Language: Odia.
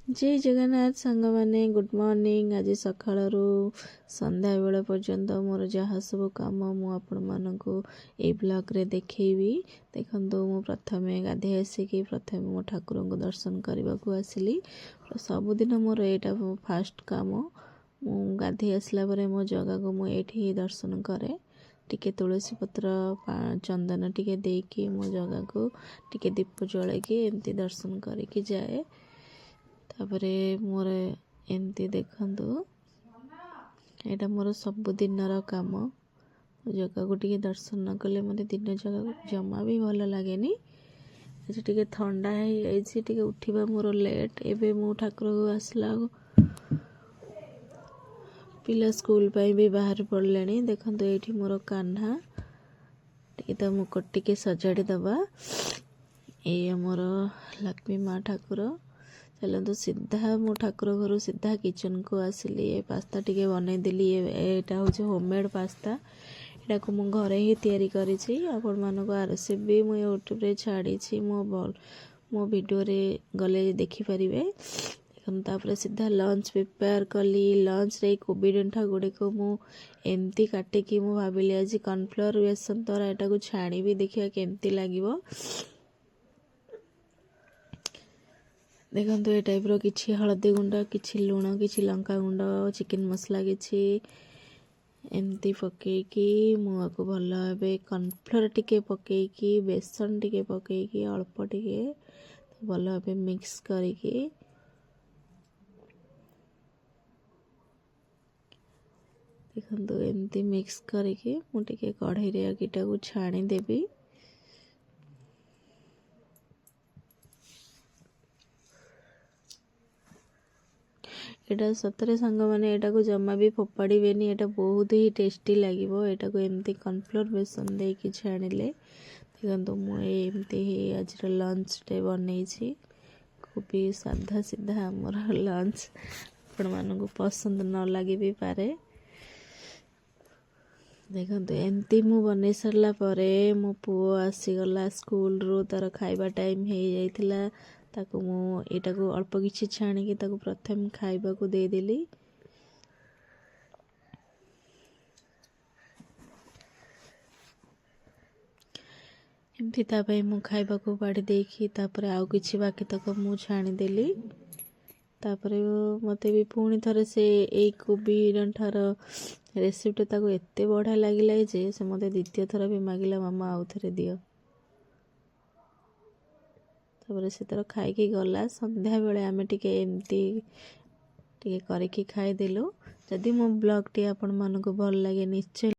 ଜୟ ଜଗନ୍ନାଥ ସାଙ୍ଗମାନେ, ଗୁଡ଼୍ ମର୍ଣ୍ଣିଂ। ଆଜି ସକାଳରୁ ସନ୍ଧ୍ୟାବେଳ ପର୍ଯ୍ୟନ୍ତ ମୋର ଯାହା ସବୁ କାମ ମୁଁ ଆପଣମାନଙ୍କୁ ଏଇ ବ୍ଲଗ୍ରେ ଦେଖେଇବି। ଦେଖନ୍ତୁ, ମୁଁ ପ୍ରଥମେ ଗାଧେଇ ଆସିକି ପ୍ରଥମେ ମୋ ଠାକୁରଙ୍କୁ ଦର୍ଶନ କରିବାକୁ ଆସିଲି। ସବୁଦିନ ମୋର ଏଇଟା ଫାଷ୍ଟ କାମ। ମୁଁ ଗାଧେଇ ଆସିଲା ପରେ ମୋ ଜଗାକୁ ମୁଁ ଏଇଠି ହିଁ ଦର୍ଶନ କରେ। ଟିକେ ତୁଳସୀ ପତ୍ର, ଚନ୍ଦନ ଟିକେ ଦେଇକି ମୋ ଜଗାକୁ ଟିକେ ଦୀପ ଜଳେଇକି ଏମିତି ଦର୍ଶନ କରିକି ଯାଏ। ତାପରେ ମୋର ଏମିତି ଦେଖନ୍ତୁ, ଏଇଟା ମୋର ସବୁଦିନର କାମ। ଜଗାକୁ ଟିକେ ଦର୍ଶନ ନ କଲେ ମୋତେ ଦିନ ଯାକ ଜମା ବି ଭଲ ଲାଗେନି। ଆଜି ଟିକେ ଥଣ୍ଡା ହେଇଯାଇଛି, ଟିକେ ଉଠିବା ମୋର ଲେଟ୍। ଏବେ ମୁଁ ଠାକୁରକୁ ଆସିଲା ପିଲା ସ୍କୁଲ ପାଇଁ ବି ବାହାରି ପଡ଼ିଲେଣି। ଦେଖନ୍ତୁ, ଏଇଠି ମୋର କାହ୍ନା, ଟିକେ ତା ମୁକୁଟ ଟିକେ ସଜାଡ଼ି ଦେବା। ଏଇ ଆମର ଲକ୍ଷ୍ମୀ ମା ଠାକୁର। ଚାଲନ୍ତୁ, ସିଧା ମୁଁ ଠାକୁର ଘରୁ ସିଧା କିଚେନକୁ ଆସିଲି। ଏ ପାସ୍ତା ଟିକେ ବନେଇଦେଲି। ଏଇଟା ହେଉଛି ହୋମମେଡ଼୍ ପାସ୍ତା। ଏଟାକୁ ମୁଁ ଘରେ ହିଁ ତିଆରି କରିଛି। ଆପଣମାନଙ୍କୁ ରେସିପି ବି ମୁଁ ୟୁଟ୍ୟୁବରେ ଛାଡ଼ିଛି, ମୋ ଭିଡ଼ିଓରେ ଗଲେ ଦେଖିପାରିବେ। ଦେଖନ୍ତୁ, ତାପରେ ସିଧା ଲଞ୍ଚ ପ୍ରିପେୟାର କଲି। ଲଞ୍ଚରେ ଏଇ କୋବି ଡଣ୍ଠା ଗୁଡ଼ିକୁ ମୁଁ ଏମିତି କାଟିକି ମୁଁ ଭାବିଲି ଆଜି କର୍ଣ୍ଣଫ୍ଲୋର୍ ବେସନ ଦ୍ୱାରା ଏଟାକୁ ଛାଣିବି, ଦେଖିବା କେମିତି ଲାଗିବ। ଦେଖନ୍ତୁ, ଏ ଟାଇପ୍ର କିଛି ହଳଦୀ ଗୁଣ୍ଡ, କିଛି ଲୁଣ, କିଛି ଲଙ୍କା ଗୁଣ୍ଡ, ଚିକେନ୍ ମସଲା କିଛି ଏମିତି ପକେଇକି ମୁଁ ଆକୁ ଭଲ ଭାବେ କର୍ଣ୍ଣଫ୍ଲୋର୍ ଟିକେ ପକେଇକି, ବେସନ ଟିକେ ପକେଇକି, ଅଳ୍ପ ଟିକେ ଭଲ ଭାବେ ମିକ୍ସ କରିକି, ଦେଖନ୍ତୁ, ଏମିତି ମିକ୍ସ କରିକି ମୁଁ ଟିକେ କଢ଼େଇରେ ଏଟାକୁ ଛାଣିଦେବି। ଏଇଟା ସତରେ ସାଙ୍ଗମାନେ, ଏଇଟାକୁ ଜମା ବି ଫୋପାଡ଼ିବେନି। ଏଇଟା ବହୁତ ହି ଟେଷ୍ଟି ଲାଗିବ ଏଇଟାକୁ ଏମିତି କର୍ଣ୍ଣଫ୍ଲୋର୍ ବେସନ ଦେଇକି ଛାଣିଲେ। ଦେଖନ୍ତୁ, ମୁଁ ଏମିତି ହିଁ ଆଜିର ଲଞ୍ଚଟେ ବନେଇଛି। କୋବି ସାଧା ସିଧା ଆମର ଲଞ୍ଚ। ଆପଣମାନଙ୍କୁ ପସନ୍ଦ ନ ଲାଗି ବି ପାରେ। ଦେଖନ୍ତୁ, ଏମିତି ମୁଁ ବନେଇ ସାରିଲା ପରେ ମୋ ପୁଅ ଆସିଗଲା ସ୍କୁଲରୁ, ତା'ର ଖାଇବା ଟାଇମ୍ ହେଇଯାଇଥିଲା। ତାକୁ ମୁଁ ଏଇଟାକୁ ଅଳ୍ପ କିଛି ଛାଣିକି ତାକୁ ପ୍ରଥମେ ଖାଇବାକୁ ଦେଇଦେଲି। ଏମିତି ତା ପାଇଁ ମୁଁ ଖାଇବାକୁ ବାଢ଼ି ଦେଇକି ତାପରେ ଆଉ କିଛି ବାକି ତକ ମୁଁ ଛାଣିଦେଲି। ତାପରେ ମୋତେ ବି ପୁଣି ଥରେ ସେ ଏଇ କୋବି ଡଣ୍ଠାର ରେସିପିଟା ତାକୁ ଏତେ ବଢ଼ିଆ ଲାଗିଲା ଯେ ସେ ମୋତେ ଦ୍ୱିତୀୟ ଥର ବି ମାଗିଲା, "ମାମା, ଆଉ ଥରେ ଦିଅ।" ତାପରେ ସେ ତାର ଖାଇକି ଗଲା। ସନ୍ଧ୍ୟାବେଳେ ଆମେ ଟିକେ ଏମିତି ଟିକେ କରିକି ଖାଇଦେଲୁ। ଯଦି ମୋ ବ୍ଲଗ୍ଟି ଆପଣମାନଙ୍କୁ ଭଲ ଲାଗେ, ନିଶ୍ଚୟ